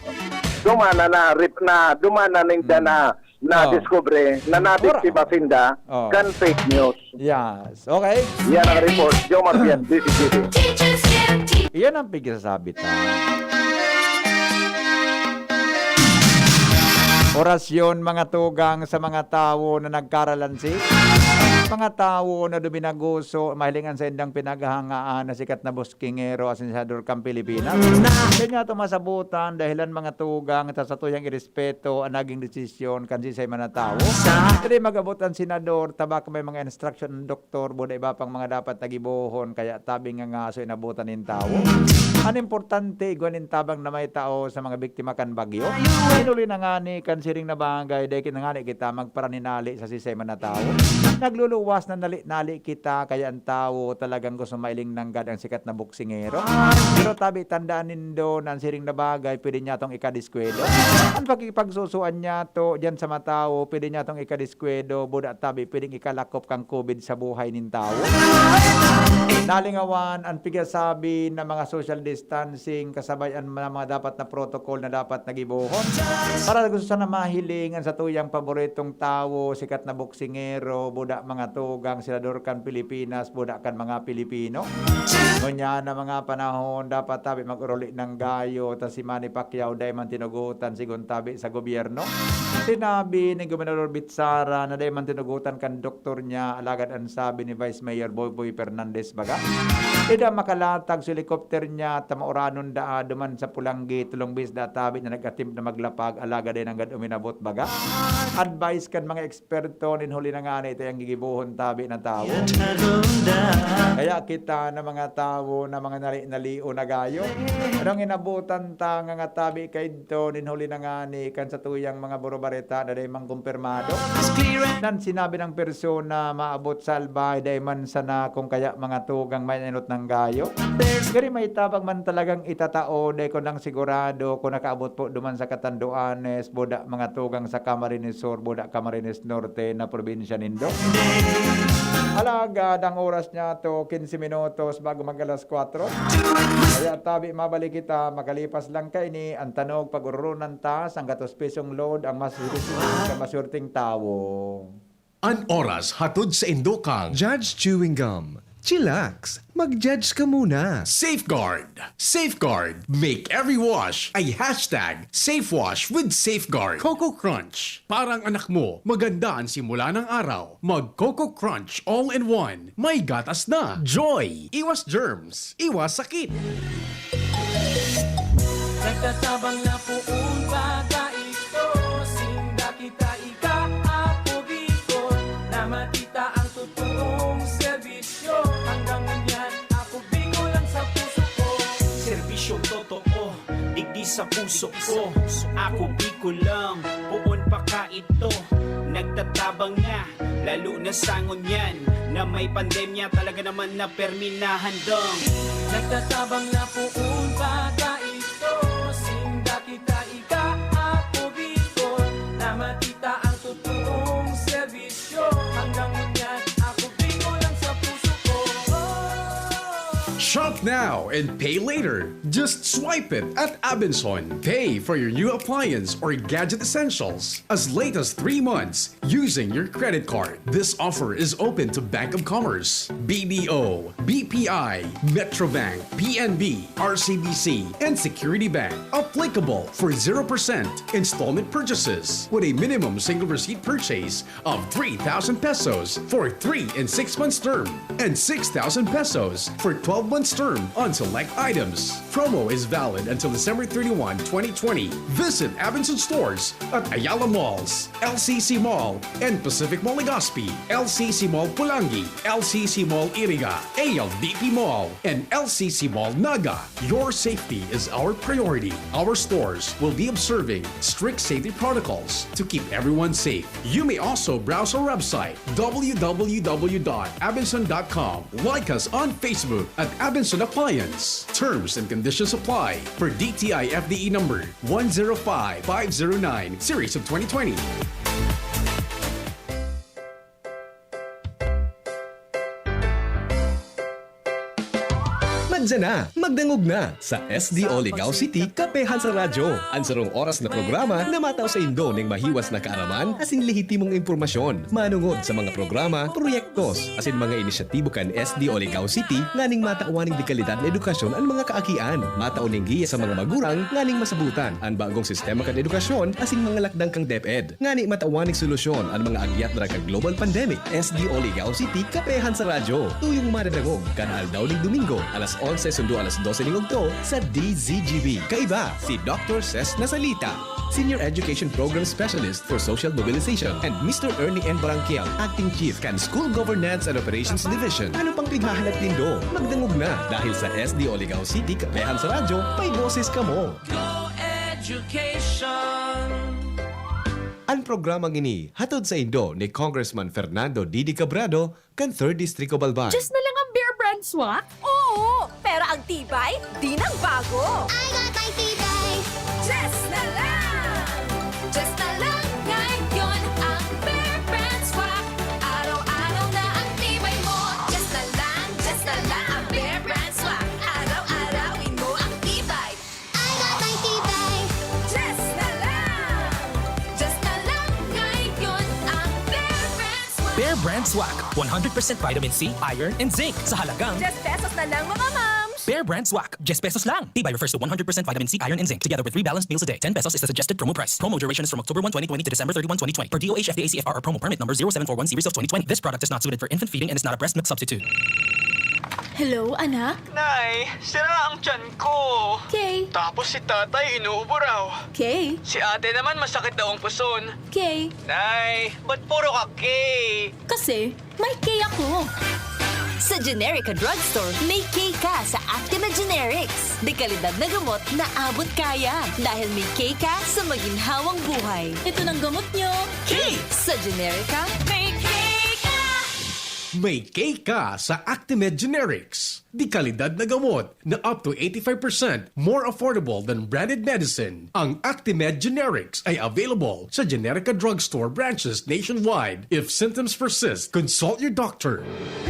dumana na, rip, na, dumana ninda Mm. na, na Oh. discover, na nabiktima sinda, Oh. kan fake news. Yes. Okay? Yan ang report. Jomar Pian, D C G D. Iyan ang pigsasabi ta. Orasyon, mga tugang, sa mga tawo na nagkaralansi. Mga tawo na duminaguso, mahilingan sa indang pinaghahangaan na sikat na buskingero, asin sa Durkang Pilipinas. Kaya niya ito masabutan, dahilan mga tugang, sa satuyang irespeto, ang naging desisyon, kan sisay man na tawo. Dali mag-abot ang senador, tabak may mga instruction ng doktor, buda iba pang mga dapat nagibohon, kaya tabi nga nga so inabutan nin tawo. Ang importante, igwa nin tabang na may tao sa mga biktima kan bagyo. Inuli na ngani kan siring na bagay, dahil na ngani kita magparaninali sa sisay man na tawo. Nagluluwas na nali-nali kita, kaya ang tawo talagang gusto mailing nanggad ang sikat na boksingero. Pero tabi, tandaan nindo na ang siring na bagay, pwede niya tong ikadiskwelo. Ang pakikipagsusuan niya to, diyan sa matawo, pwede niya tong ikadiskwelo, buda tabi, pwedeng ikalakop kang COVID sa buhay nin tawo. Nalingawan, ang pigasabi na mga social distancing, kasabay ang mga, mga dapat na protocol na dapat nagibohon. Para gusto sana mahiling ang satuyang paboritong tawo, sikat na boksingero, buda mga tugang, senador kan Pilipinas, buda kan mga Pilipino. Ngunyan na mga panahon, dapat tabi mag-uruli ng gayo, ta si Manny Pacquiao dai man tinugutan, sigon tabi sa gobyerno. Sinabi ni Gobernador Bitsara na dai man tinugutan kan doktor niya, alagad ang sabi ni Vice Mayor Boyboy Fernandez baga, ida makalatag sa helicopter niya, ta mauranon daa duman sa Pulanggi, tulong bis da tabi na nag-attempt na maglapag, alagad dai nanggad uminabot baga. Advice kan mga eksperto, nin huli na ngani, ito yung gigibohon tabi na tawo. Kaya kita na mga tawo na mga nali-nali o nagayo. Anong inabutan ta nga nga tabi kaidto, nin huli na ngani, kan sa tuyang mga burubareta na dai man kumpirmado. Nan sinabi ng persona, maabot sa Albay, dai man sana kung kaya mga tugang may inot ng gayo. Gari may tabang man talagang itatao, dai ko nang sigurado kung nakaabot po duman sa Catanduanes, buda mga tugang sa Camarines Sur, buda Camarines Norte na probinsya nindo. Alagad ang oras niya to, quince minutos bago mag alas kwatro. Kaya tabi, mabalik kita, makalipas lang kaini, an tanog pag-ororonan ta, sanggatos pisong load, ang mas hirisiri sa masurting tawo. An oras hatod saindo kan Judge Chewing Gum. Chillax, mag-judge ka muna. Safeguard. Safeguard. Make every wash a hashtag safe wash with Safeguard. Coco Crunch. Parang anak mo, maganda ang simula ng araw. Mag Coco Crunch all-in-one. May gatas na. Joy. Iwas germs. Iwas sakit. Nagtatabang na poon pa ta ito. Sinda kita ika, Apo Bicol, na matita ang totoong serbisyo. Hanggang ngunyan, Apo Bicol lang sa puso ko. Serbisyong totoo, digdi sa puso ko. Apo Bicol lang, poon pa ka ito. Nagtatabang na, lalo na sa ngunyan na may pandemya, talaga naman na permi na handang. Nagtatabang na poon pa ta ito. Sinda kita ika, Apo Bicol, na matita ang totoong serbisyo. Hanggang ngunyan, Apo Bicol lang sa puso ko. Shop now and pay later. Just swipe it at Abenson. Pay for your new appliance or gadget essentials as late as three months using your credit card. This offer is open to Bank of Commerce, B D O, B P I, Metrobank, P N B, R C B C, and Security Bank. Applicable for zero percent installment purchases with a minimum single receipt purchase of three thousand pesos for three and six months term and six thousand pesos for twelve months term on select items. Promo is valid until December thirty-one, twenty twenty. Visit Abenson stores at Ayala Malls, L C C Mall, and Pacific Mall Legazpi, L C C Mall Pulangi, L C C Mall Iriga, A L D P Mall, and L C C Mall Naga. Your safety is our priority. Our stores will be observing strict safety protocols to keep everyone safe. You may also browse our website, w w w dot abenson dot com. Like us on Facebook at Abenson Appliance. Terms and conditions apply for D T I F D E number one zero five five zero nine, series of twenty twenty. Madya na, magdangog na sa S D O Ligao City, Kapehan sa Radyo. An sarong oras na programa na matao saindo ning mahiwas na kaaraman asin lehitimong impormasyon manongod sa mga programa, proyektos, asin mga inisyatibo kan S D O Ligao City nganing matawan ning dekalidad na edukasyon an mga kaakian. Matao ning giya sa mga magurang nganing masabotan an bagong sistema kan edukasyon asin mga lakdang kan DepEd. Ngani matawan ning solusyon an mga agyat na kan global pandemic. S D O Ligao City, Kapehan sa Radyo. Tuyong madadangog kan aldaw ning Domingo, alas onse sundo alas dose ning udto sa D Z G B. Kaiba, si Doctor Ses Nasalita, Senior Education Program Specialist for Social Mobilization, and Mister Ernie N. Barangkiel, Acting Chief kan School Governance and Operations Division. Ano pang pighahalat nindo? Magdangog na, dahil sa S D O Ligao City, Kapehan sa Radyo, may boses kamo. Go Education! An programang ini hatod saindo ni Congressman Fernando Didi Cabrado kan Third District of Albay. Diyos na lang ang Bear Brand Swak? Oo! Pero ang tibay, di nang bago! I got my tibay! Diyos na lang! Diyos na lang ngayon ang Bear Brand Swak! Araw-araw na ang tibay mo! Diyos na lang! Diyos na lang ang Bear Brand Swak! Araw-arawin mo ang tibay! I got my tibay! Diyos na lang! Diyos na lang ngayon ang Bear Brand Swak! Bear Brand Swak, one hundred percent vitamin C, iron, and zinc sa halagang Diyes pesos na lang, mga mams! Bear Brand Swak, diyes pesos lang. Tibay refers to one hundred percent vitamin C, iron, and zinc, together with three balanced meals a day. Ten pesos is the suggested promo price. Promo duration is from October one, twenty twenty to December thirty-one, twenty twenty, per D O H F D A C F R or promo permit number zero seven four one series of twenty twenty. This product is not suited for infant feeding and is not a breast milk substitute. Hello, anak? Nay, sira ang tiyan ko. Okay. Tapos si tatay inuubo raw. Okay. Si ate naman masakit daw ang puson. Okay. Nay, ba't puro ka K? Kasi, may K ako. Sa Generica Drugstore, may K ka sa Actima Generics. Dekalidad na gamot na abot kaya. Dahil may K ka sa maginhawang buhay. Ito ng gamot nyo. K! Sa Generica, may K ka! May K ka sa Actimed Generics. Dekalidad na gamot na up to eighty-five percent more affordable than branded medicine. Ang Actimed Generics ay available sa Generica Drugstore branches nationwide. If symptoms persist, consult your doctor.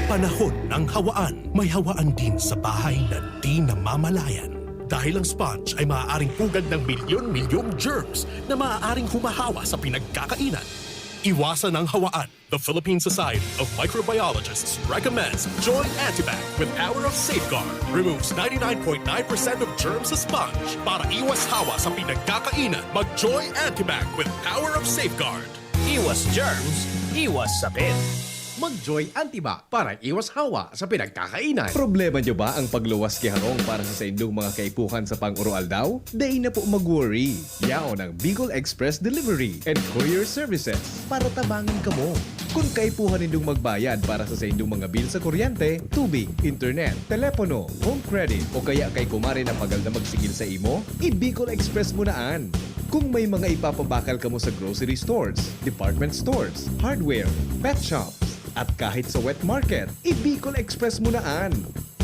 Panahon ng hawaan. May hawaan din sa bahay na di namamalayan. Dahil ang sponge ay maaaring pugad ng milyon-milyong germs na maaaring humahawa sa pinagkakainan. Iwasan ang hawaan. The Philippine Society of Microbiologists recommends Joy Antibac with Power of Safeguard. Removes ninety-nine point nine percent of germs sa sponge. Para iwas hawa sa pinagkakainan, mag Joy Antibac with Power of Safeguard. Iwas germs, iwas sakit. Mag Joy Antibac para iwas hawa sa pinagkakainan. Problema nyo ba ang pagluwas ki harong para sa saindong mga kaipuhan sa pang-oroaldaw? Dai na po mag-worry. Yaon ang Bicol Express Delivery and Courier Services para tabangan kamo. Kun kaipuhan nindong magbayad para sa saindong mga bill sa kuryente, tubig, internet, telepono, home credit, o kaya kay kumare na pagal na magsigil sa imo, i-Bicol Express mo na an. Kung may mga ipapabakal kamo sa grocery stores, department stores, hardware, pet shops, at kahit sa wet market, i-Bicol Express mo na an.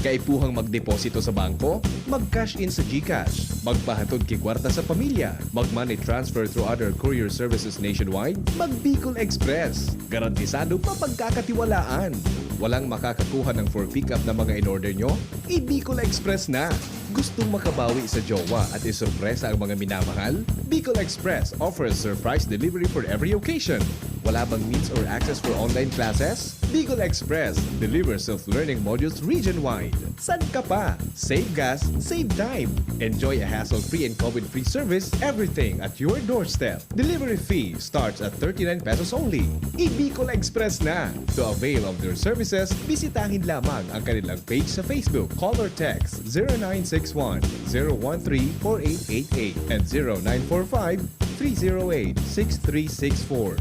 Kaipuhang magdeposito sa bangko, mag-cash in sa GCash, magpahatod ki kwarta sa pamilya, mag-money transfer through other courier services nationwide, mag-Bicol Express. Garantisado mapagkakatiwalaan. Walang makakakuha ng for pickup na mga in-order nyo? I-Bicol Express na! Gustong makabawi sa jowa at isurpresa ang mga minamahal? Bicol Express offers surprise delivery for every occasion. Wala bang means or access for online classes? Bicol Express delivers self-learning modules region-wide. San ka pa? Save gas, save time. Enjoy a hassle-free and COVID-free service, everything at your doorstep. Delivery fee starts at thirty-nine pesos only. I-Bicol Express na! To avail of their services, bisitahin lamang ang kanilang page sa Facebook. Call or text zero nine six one, zero one three, four eight eight eight and zero nine four five, three zero eight, six three six four.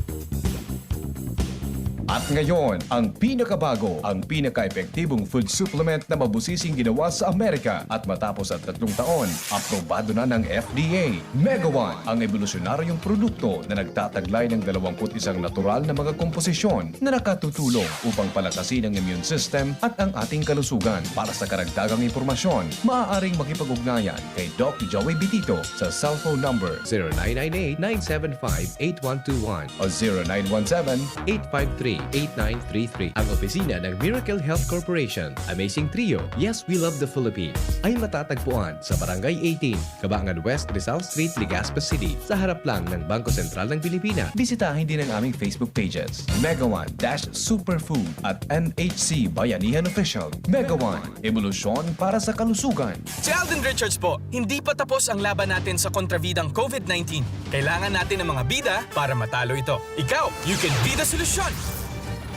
At ngayon, ang pinakabago, ang pinaka-epektibong food supplement na mabusising ginawa sa Amerika at matapos ang tatlong taon, aprobado na ng F D A. Mega One, ang ebolusyonaryong produkto na nagtataglay ng dalawampu't isang natural na mga komposisyon na nakatutulong upang palakasin ang immune system at ang ating kalusugan. Para sa karagdagang impormasyon, maaaring makipag-ugnayan kay Doc Joey Bitito sa cellphone number zero nine nine eight, nine seven five, eight one two one o zero nine one seven, eight five three, eight nine three three. Ang opisina ng Miracle Health Corporation, Amazing Trio, Yes, We Love the Philippines, ay matatagpuan sa Barangay eighteen, Cabangan West, Rizal Street, Legazpi City, sa harap lang ng Bangko Sentral ng Pilipinas. Bisitahin din ang aming Facebook pages, Mega One dash Superfood at M H C Bayanihan Official. Mega One, ebolusyon para sa kalusugan. Si Alden Richards po, hindi pa tapos ang laban natin sa kontrabidang COVID nineteen. Kailangan natin ng mga bida para matalo ito. Ikaw, you can be the solution!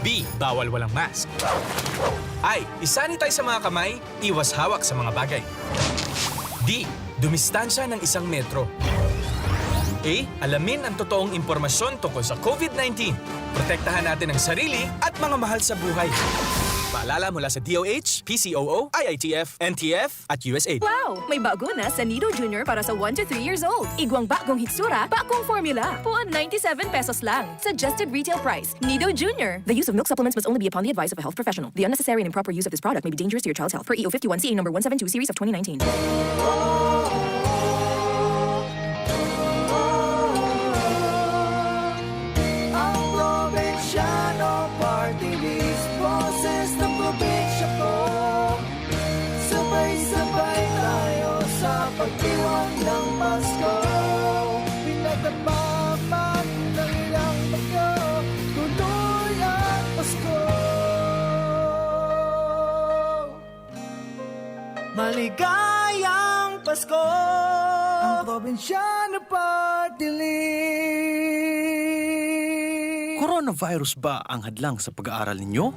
B, bawal walang mask. I, isanitize sa mga kamay, iwas hawak sa mga bagay. D, dumistansya ng isang metro. A, alamin ang totoong impormasyon tungkol sa COVID nineteen. Protektahan natin ang sarili at mga mahal sa buhay. Paalala mula sa D O H, P C O O, I I T F, N T F, at U S A I D. Wow! May bago na sa Nido Junior para sa one to three years old. Igwang bagong hitsura, bagong formula. Puon ninety-seven pesos lang. Suggested retail price. Nido Junior. The use of milk supplements must only be upon the advice of a health professional. The unnecessary and improper use of this product may be dangerous to your child's health. Per E O fifty-one C A number one seven two series of twenty nineteen. Ang Probinsyano Party List, boses ng probinsya ko. Sabay-sabay tayo sa pagdiwang ng Pasko. Pinagdamdaman ng ilang bagyo, tuloy ang Pasko. Maligayang Pasko! Ang Probinsyano Party List. Coronavirus ba ang hadlang sa pag-aaral ninyo?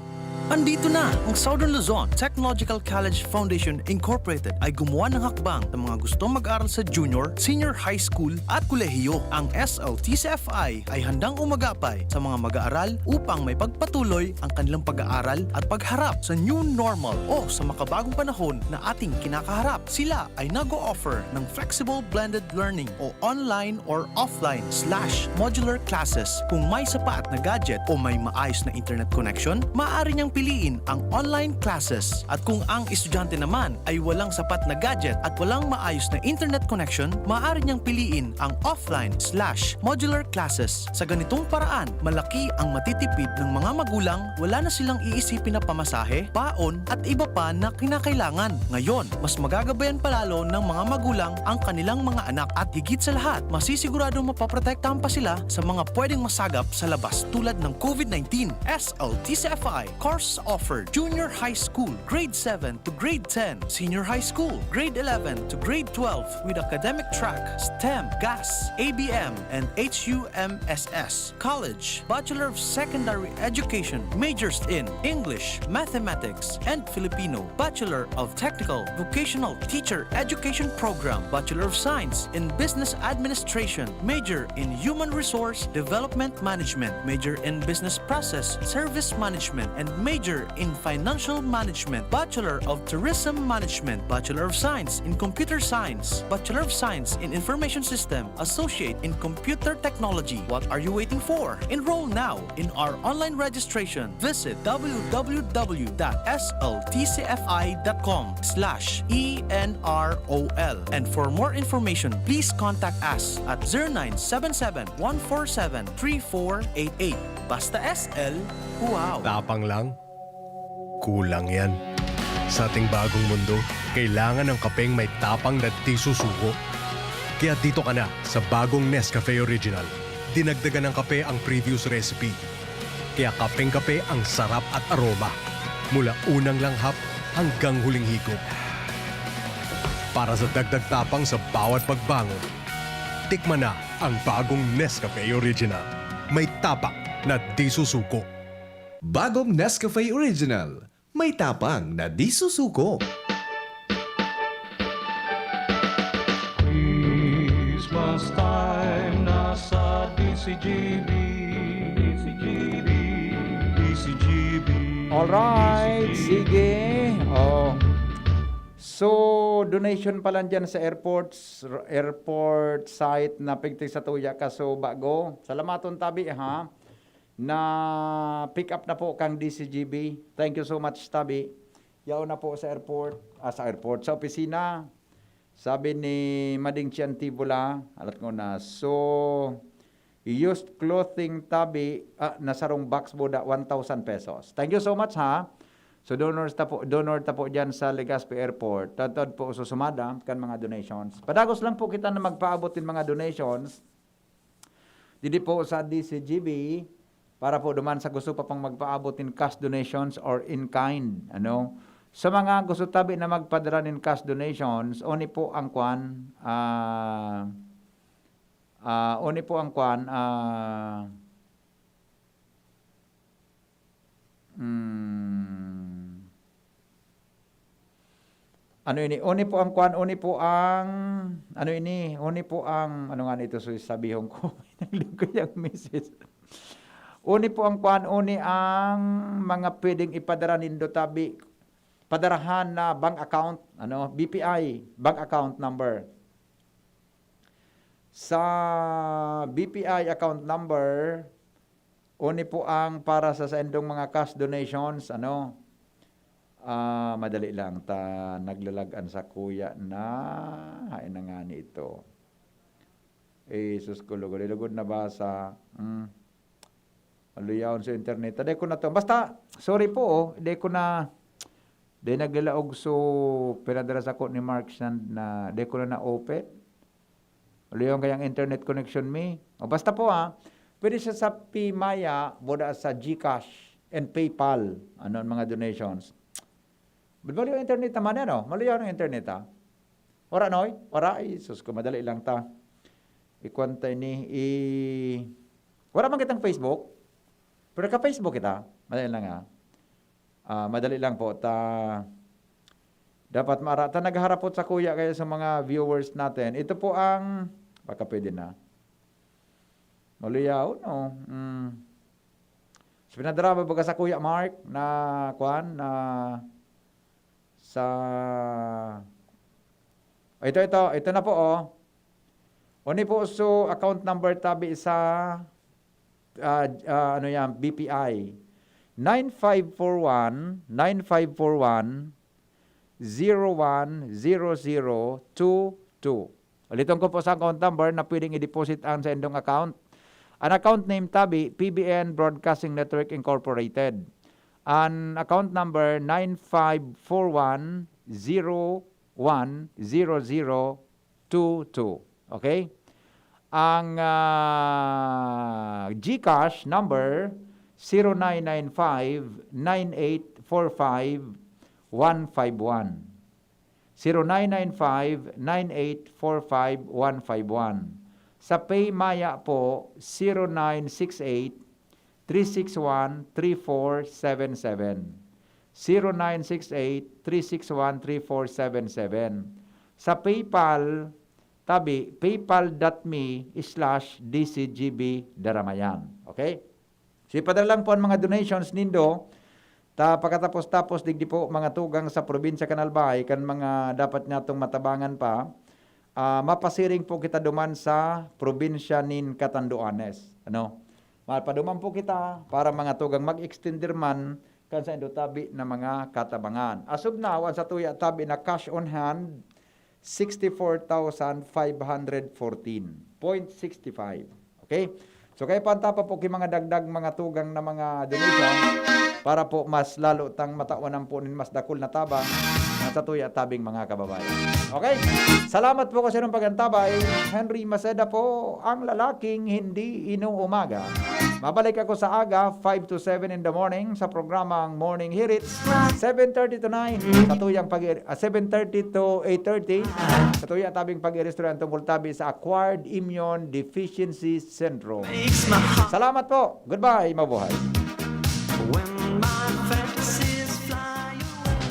Andito na! Ang Southern Luzon Technological College Foundation Incorporated ay gumawa ng hakbang sa mga gustong mag-aral sa junior, senior high school at kolehiyo. Ang S L T C F I ay handang umagapay sa mga mag-aaral upang maipagpatuloy ang kanilang pag-aaral at pagharap sa new normal o sa makabagong panahon na ating kinakaharap. Sila ay nag-o-offer ng flexible blended learning o online or offline slash modular classes. Kung may sapat na gadget o may maayos na internet connection, maaari niyang piliin ang online classes. At kung ang estudyante naman ay walang sapat na gadget at walang maayos na internet connection, maaari niyang piliin ang offline slash modular classes. Sa ganitong paraan, malaki ang matitipid ng mga magulang, wala na silang iisipin na pamasahe, baon, at iba pa na kinakailangan. Ngayon, mas magagabayan pa lalo ng mga magulang ang kanilang mga anak at higit sa lahat, masisiguradong mapoprotektahan pa sila sa mga pwedeng masagap sa labas tulad ng COVID nineteen. S L T C F I course offered Junior High School, Grade seven to Grade ten, Senior High School, Grade eleven to Grade twelve with academic track, STEM, GAS, A B M, and H U M S S. College, Bachelor of Secondary Education, majors in English, Mathematics, and Filipino, Bachelor of Technical Vocational Teacher Education Program, Bachelor of Science in Business Administration, major in Human Resource Development Management, major in Business Process Service Management, and major in Financial Management, Bachelor of Tourism Management, Bachelor of Science in Computer Science, Bachelor of Science in Information System, Associate in Computer Technology. What are you waiting for? Enroll now in our online registration. Visit w w w dot s l t c f i dot com slash e n r o l. And for more information, please contact us at zero nine seven seven, one four seven, three four eight eight. Basta S L, wow! Tapang lang. Kulang yan. Sa ating bagong mundo, kailangan ng kapeng may tapang na di susuko. Kaya dito ka na sa bagong Nescafe Original. Dinagdagan ng kape ang previous recipe. Kaya kapeng-kape ang sarap at aroma. Mula unang langhap hanggang huling higop. Para sa dagdag tapang sa bawat pagbangon, tikman na ang bagong Nescafe Original. May tapang na di susuko. Bagong Nescafe Original. May tapang na di susuko. Christmas time na sa D C G B, D C G B, D C G B, Alright, D C G B. Sige. Oh. So, donation pa lang dyan sa airports, airport site na pigtig sa tuya ka. So, bago. Salamaton tabi, ha? Na pick up na po kang D C G B. Thank you so much, tabi. Yaon na po sa airport, ah, sa airport, sa opisina. Sabi ni Mading Chiantibola, alat ko na. So, used clothing tabi, ah, na sarong box boda, one thousand pesos. Thank you so much, ha. So, donors ta po, donor ta po dyan sa Legazpi Airport. Tadtad po, susumada kan mga donations. Padagos lang po kita na magpaabot nin mga donations. Didi po sa D C G B, para po duman sa gusto pa pang magpaabot nin cash donations or in kind, ano. Sa mga gusto tabi na magpadara nin cash donations, oni po ang kwan, ah, ah, oni po ang kwan, ah, hmm. Ano ini? Oni po ang kwan, oni po ang, ano ini? Oni po ang, ano nga nito, so sabihon ko, naglugay ang misis. Oni po ang kwan, oni ang mga pwedeng ipadara nindo tabi, padarahan na bank account, ano, B P I, bank account number. Sa B P I account number, oni po ang para sa saindong mga cash donations, ano, ah, madali lang, ta naglalag-an sa kuya na, hain na ngani ito. Eh, sus ko, lugod, lugod na basa. Hmm. Maluyawon sa internet. Taday ko na to. Basta, sorry po, oh. Di ko na, di naglalaog so, pinadala sa ko ni Mark Sand na, di ko na na-open. Maluyawon kayang internet connection mi. O basta po, ah, pwede siya sa Pimaya, boda sa GCash and PayPal. Ano ang mga donations? Maluyawon ang internet naman, ano? Maluyawon ang internet, ah. Wala, Noy? Wala? Ay, sus ko, madali lang ta. Ikwan ta ini, i-, wala man kitang Facebook. Pero ka-Facebook kita. Madali lang, ha. Ah, madali lang po. Ta, dapat maara-, ta nagharapot sa kuya kayo sa mga viewers natin. Ito po ang, baka pwede na. Maluyaw, no? Mm. So, pinadrama baga sa Kuya Mark na, kwan, na sa, ito, ito, ito na po, oh. Oni po, so, account number tabi sa, ah, ah, ano yan, B P I. nine five four one, nine five four one, zero one zero zero two two. Uliton ko po sa account number na pwedeng i-deposit ang sa indong account. An account name tabi, P B N Broadcasting Network Incorporated. An account number, nine five four one zero one zero zero two two. Okay? Ang, ah, GCash number, zero nine nine five, nine eight four five, one five one. Zero nine nine five, nine eight four five, one five one. Sa PayMaya po, zero nine six eight, three six one, three four seven seven. Zero nine six eight, three six one, three four seven seven. Sa PayPal, tabi, paypal dot me slash D C G B Daramayan. Okay? So, ipadala lang po ang mga donations nindo. Ta, pagkatapos-tapos, digdi po, mga tugang sa probinsya kan Albay, kan mga dapat niyatong matabangan pa, ah, mapasiring po kita duman sa probinsya nin Catanduanes. Ano? Mapaduman po kita para mga tugang mag-extender man kan saindo tabi na mga katabangan. As of now, ang satuya tabi na cash on hand, sixty-four thousand five hundred fourteen point sixty-five. Okay? So, kaya panta pa po ki mga dagdag, mga tugang na mga donation para po mas lalo tang matawan po nin mas dakul na tabang na satuya tabing mga kababayan. Okay? Salamat po kasi ng pagantabay. Henry Maceda po, ang lalaking hindi inuumaga. Mabalik ako sa aga, five to seven in the morning, sa programang Morning Hirit, seven thirty to nine, sa tuyang pag-, ah, seven thirty to eight thirty, sa tuyang tabing pag-iristorya ang tungkol tabi sa Acquired Immune Deficiency Syndrome. Salamat po. Goodbye. Mabuhay. When my fantasy is flying away.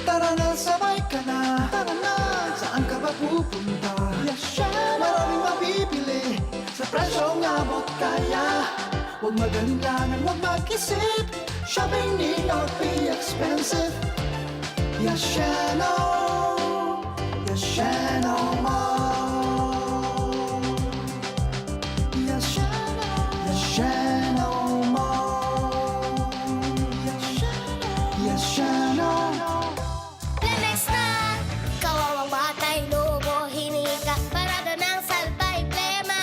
Tara na, sabay ka na. Tara na, saan ka ba pupunta? Yasha! Maraming mabibili sa presyong abot kaya. Huwag mag-alinlangan, huwag mag-isip. Shopping need not be expensive. Yashano, Yashano Mall. Yashano, Yashano Mall. Yashano, Yashano. Lemex na! Kawawang batay, lobo, hinika, parada ng salbay, plema.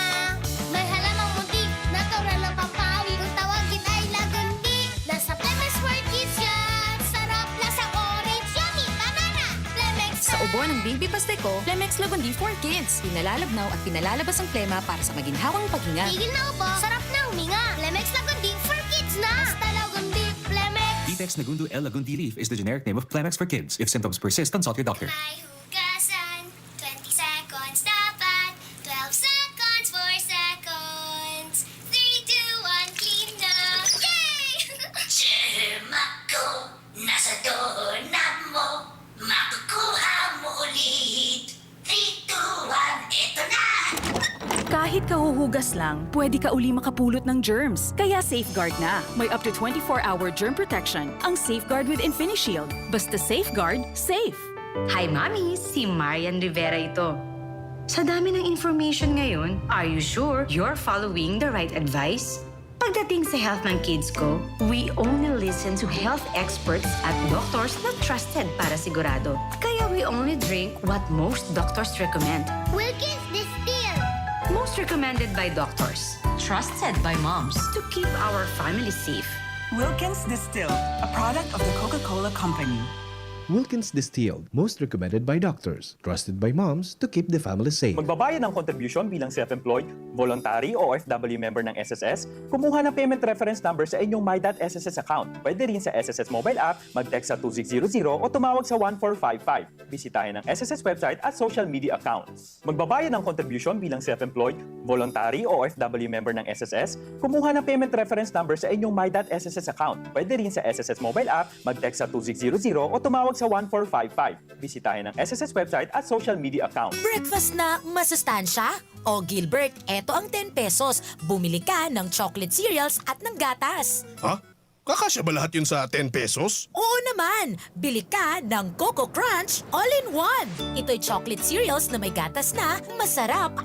May halamang muntik, natural na pampawi. Kung tawagin ay lagundi, nasa Plemex for Kids yan. Sarap, lasang orange, yummy, banana. Plemex Sa na! ubo ng Bimbi Pasteco, Plemex Lagundi for Kids. Pinalalabnaw at pinalalabas ang plema para sa maginhawang paghinga. Tigil na ubo, sarap na huminga. Plemex Lagundi for Kids na! Basta Lagundi, Plemex! Ditex Nagundo L Lagundi Leaf is the generic name of Plemex for Kids. If symptoms persist, consult your doctor. May hugasan, twenty seconds dapat, twelve seconds, four seconds, three, two, one, clean na! Yay! Germ ako, nasa doorknob mo, makukuha mo ulit. Three, two, one, eto na! Kahit kahuhugas lang, pwede ka uli makapulot ng germs. Kaya Safeguard na. May up to twenty-four hour germ protection ang Safeguard with InfiniShield. Basta Safeguard, safe. Hi, Mami! Si Marian Rivera ito. Sa dami ng information ngayon, are you sure you're following the right advice? Pagdating sa health ng kids ko, we only listen to health experts at doctors na trusted para sigurado. Kaya we only drink what most doctors recommend. Wilkins Distilled. Most recommended by doctors. Trusted by moms. To keep our family safe. Wilkins Distilled, a product of the Coca-Cola Company. Wilkins Distilled, most recommended by doctors, trusted by moms to keep the family safe. Magbabayad ng kontribusyon bilang self-employed, voluntary o O F W member ng S S S, kumuha ng payment reference number sa inyong My dot S S S account. Pwede rin sa S S S mobile app, mag-text sa two six zero zero o tumawag sa one four five five. Bisitahin ang S S S website at social media accounts. Magbabayad ng kontribusyon bilang self-employed, voluntary o O F W member ng S S S, kumuha ng payment reference number sa inyong My dot S S S account. Pwede rin sa S S S mobile app, mag-text sa two six zero zero o tumawag sa one four five five. Bisitahin ang S S S website at social media account. Breakfast na masustansya? O Gilbert, eto ang ten pesos. Bumili ka ng chocolate cereals at ng gatas. Ha? Kakasya ba lahat yun sa ten pesos? Oo naman! Bili ka ng Coco Crunch All-in-One. Ito'y chocolate cereals na may gatas na, masarap